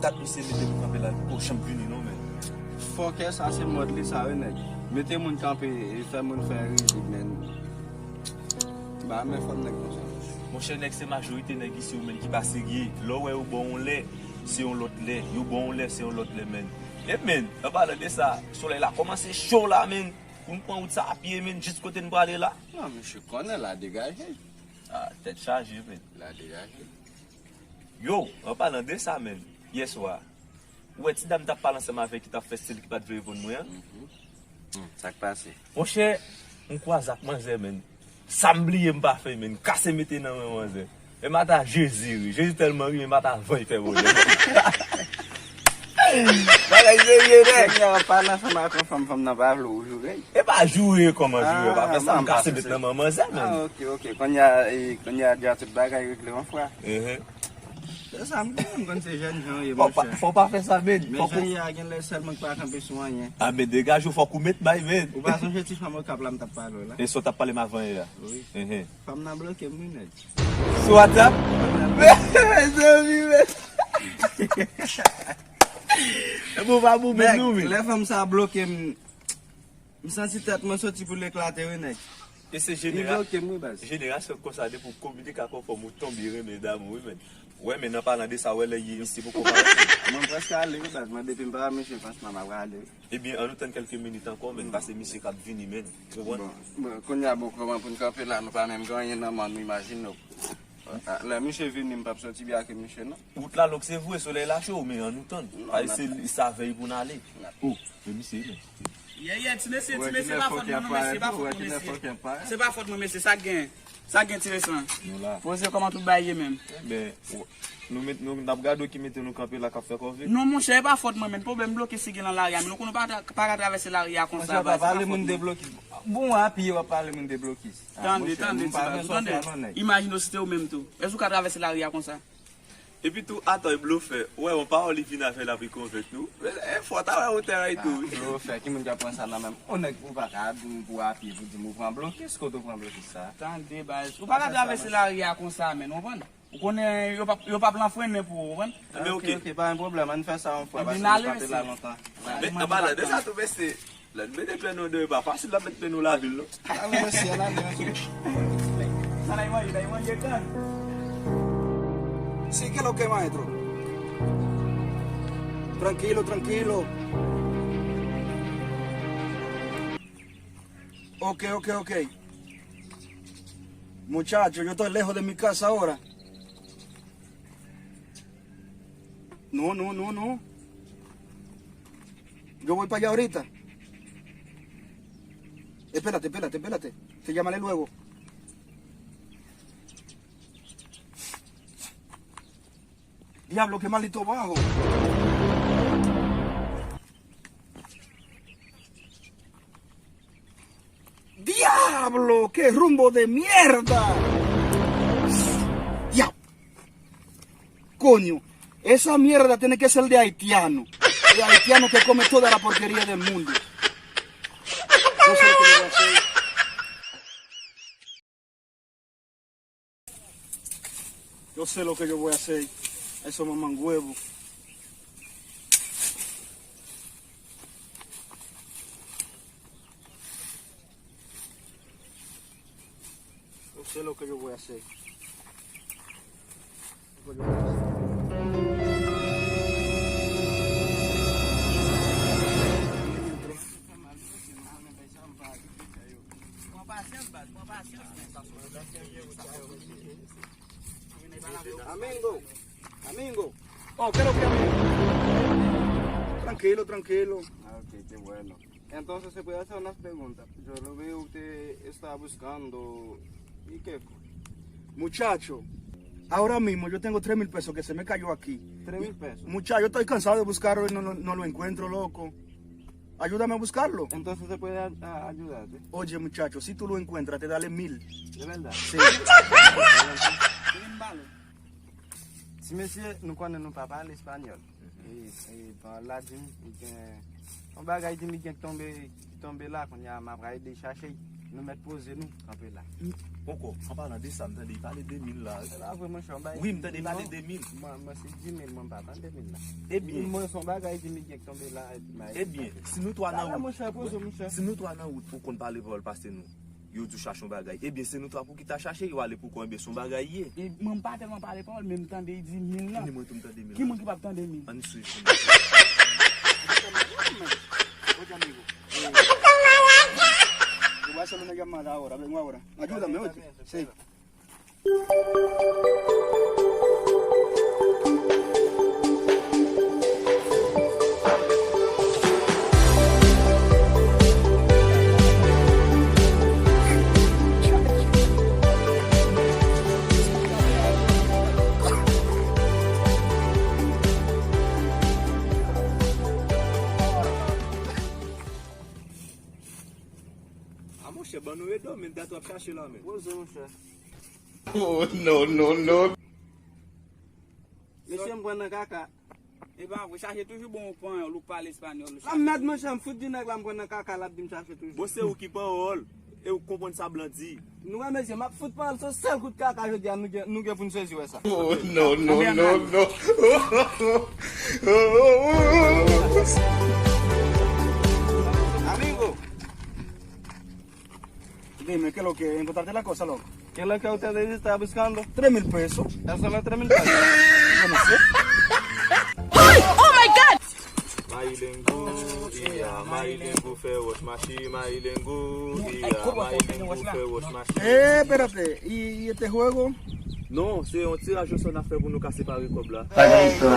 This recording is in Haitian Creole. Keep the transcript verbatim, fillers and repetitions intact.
Kat misye mete pou kanpe la, li poko janm vini non, men. Fòkè sa se mòd li sa wi nèg. Mete moun kanpe, e fè moun fè rizib, men. Ba men fòm nèg konsa. Monchè, nèg se majorite nèg isi yo, men, ki pa serye. Lè w wè yo ba w yon lè, se yon lòt lè. Yo ba w yon lè, se yon lòt lè, men. E, men, an palan de sa, solèy la kòmanse cho la, men. Pou n pran wout sa a pye, men, jis kote n prale la. Non, mesye, konnen la degaje. Ah, tèt chaje, men. La degaje. Yo, an palan de sa, men, yèswa, ou wè ti dam m t ap pale ansanm avèk ki t ap fè stil ki pa t vle reponn mwen an? Mhm. Hmm, sa k pase? Monchè, m kwaze ak manzè, men. Sa m bliye m pa fè, men. Kase mete nan men manzè. E m ata Jezi ri. Jezi tèlman ri, men m ata van l fè pwoblèm. Bagay serye, nèg. Kounye a w ap pale ansanm ak yon fanm, fanm nan pa vle w joure. E pa joure, kòman joure? Pa fè sa, m kase mete nan men manzè, men. Ah, ok, ok. Kounye a, e, kounye a, deja tout bagay regle yon fwa. Mhm. Se sa m konn, m konn se jèn jan w ye, monchè. Fò w pa fè sa, men. Men jan w ye a, gen lè sèl mwen k pa kanpe sou anyen. A, men degaje w, fòk ou met bay, men. Ou pa sonje ti fanm Okap la m t ap pale w la? E sa w t ap pale m avan yè a? Wi. Ehe. Fanm nan bloke m, wi, nèg. Sou WhatsApp? Mezanmi, men. E bon, pa bon, men nou, men. Lè fanm sa bloke m, M santi tèt mwen soti pou l eklate wi nèg. E se jenera-, li bloke m wi baz. Jenerasyon konsa depi w kominike ak yon fanm ou tonbe renmen dam ou wi men. Wè men nan palan de sa wè lè ye isi poko parèt. Mwen prèske ale wi baz, mwen depi m pa wè misye franchman m ap rale wi. Ebyen ann nou tann kèlke minit ankò men, paske misye k ap vini men. Ou konprann? Bon, bon, kounye a bon kòman pou n kanpe la, nou pa menm gen anyen nan men nou, imajine w. Lè misye vini m p ap soti byen ak misye non. Wout la long se vre, solèy la cho, men ann nou tann. Paske se, se avè l pou n ale. Oh, men misye men. Yè, yè, ti mesye, ti mesye, pa fòt mwen non, mesye, pa fòt mwen, mesye. Se pa fòt mwen, mesye, sa k gen? Sa k gen, ti mesye? Nou la. Poze kòman tout bagay ye menm? Ben, w-, nou met, nou, n ap gade w ki mete nou kanpe la k ap fè kòve. Non, monchè, e pa fòt mwen menm. Pwoblèm blokis ki gen nan lari a, men nou konnen w pa ka travèse lari a konsa, baz, se pa fòt mwen. Bon, api w ap pale moun de blokis. Tande, tande, ti baz, ou tande? Imajine w si te ou menm tou. Èske ou ka travèse lari a konsa? Epi tou, atò, e blofè, ou wè yon pawòl li vin avè l ap rekonvenk nou. E fò ta wè wotè a tou wi. Blofè, ki moun k ap pran sa nan men m? On nèg ou pa ka di m pou apye pou di m ou pran blokis, kote ou pran blokis sa? Tande baz, ou pa ka travèse lari a konsa menm, ou konprann? Ou konnen yo p ap, yo p ap lanfrennen pou ou, ou konprann? Ebyen, ok, ok, pa gen pwoblèm, ann fè sa yon fwa, paske nou pa te la lontan. Men, an palan de sa tou, mesye, lè n mete plen nou deyò, e pa fasil la met plen nou lavil, non. Ann al mesye, ann al mesye. Sa n al manje, n al manje, gang. Sí, ¿qué es lo que, maestro? Tranquilo, tranquilo. Ok, ok, ok. Muchacho, yo estoy lejos de mi casa ahora. No, no, no, no. Yo voy para allá ahorita. Espérate, espérate, espérate. Te llamaré luego. Diablo, qué maldito bajo. Diablo, qué rumbo de mierda. Ya. Coño, esa mierda tiene que ser de haitiano. De haitiano que come toda la porquería del mundo. Yo sé lo que yo voy a hacer. Yo sé lo que yo voy a hacer. Eso mamangüevo. Yo sé lo que yo voy a hacer. Amigo, amigo. Oh, ¿qué es lo que, amigo? Tranquilo, tranquilo. Ah, ok, qué bueno. Entonces, ¿se puede hacer unas preguntas? Yo lo veo, usted está buscando, ¿y qué? Muchacho, ahora mismo yo tengo tres mil pesos que se me cayó aquí. ¿Tres mil pesos? Muchacho, yo estoy cansado de buscarlo y no, no, no lo encuentro, loco. Ayúdame a buscarlo. Entonces, ¿se puede a-, a-, ayudarte? Oye, muchacho, si tú lo encuentras, te daré mil. ¿De verdad? Sí. Sin embargo, ti mesye, nou konnen nou pa pale espanyòl. E, e, pawòl la di m, li gen, yon bagay di m, li gen k tonbe, ki tonbe la, kounye a, m ap ede chache. Nou mèt poze nou, kanpe la. Poko, an palan de sa, m tande y pale de mil la. Se pa vre, monchè, yon bagay. Wi, m tande y pale de mil. Mwen, mwen se di mil, mwen pa tande mil la. Ebyen. Mwen se yon bagay di mil gen k tonbe la, epi m a. Ebyen, si nou twa nan wout. Monchè, poze, monchè. Si nou twa nan wout, ou konn pale pawòl pase nou. Yo di w chache yon bagay. Ebyen, se nou twa pou ki ta chache, yo ale pou kò, ebyen, se yon bagay ye. E, mwen, m pa tèlman pale pawòl, men m tande y di mil la. Ni mwen tou, m tande mil la. Ki moun ki p ap tande mil? Ann swiv. Yo va hacerlo una llamada ahora, vengo ahora. Ayúdame, oye. Sí. A monchè, ban nou ede w, men dat w ap chache la, men. Poze, monchè. Oh, no, no, no. Mesye, m pran nan kaka. E pa vre, chache toujou bon panyòl, ou pale espanyòl, ou chache. A mèd, monchè, m fout di nèg la, m pran nan kaka, l ap di m chache toujou. Bon, se ou ki panyòl, e ou konprann sa blan di. Nou wè, mesye, m ap fout panyòl, se yon sèl kout kaka jodi a, nou gen, nou gen pou n sezi wè sa. Oh, no, no, no, no. Amigo. Dime, ¿qué es lo que? ¿Encontraste la cosa, loco? ¿Qué es lo que ustedes están buscando? Tres mil pesos. Eso no es tres mil pesos. Yo no sé. Oh my God! Mayilengo, iya, Mayilengo fè wòch machi, Mayilengo, iya, Mayilengo fè wòch machi. Eh, espérate, ¿y, y este juego? Non, se yon tiraj osò n ap fè pou nou ka separe kòb la. Bagay sa.